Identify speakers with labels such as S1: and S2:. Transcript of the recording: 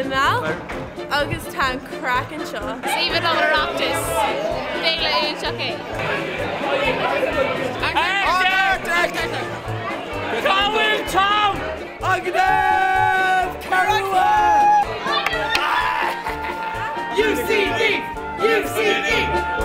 S1: na nGall agus tá an craic anseo.
S2: Is aoibhinn liom an Oireachtas. Féile iontach é.
S3: Cá bhfuil Tom? Agadamh Carua!
S4: UCD! UCD!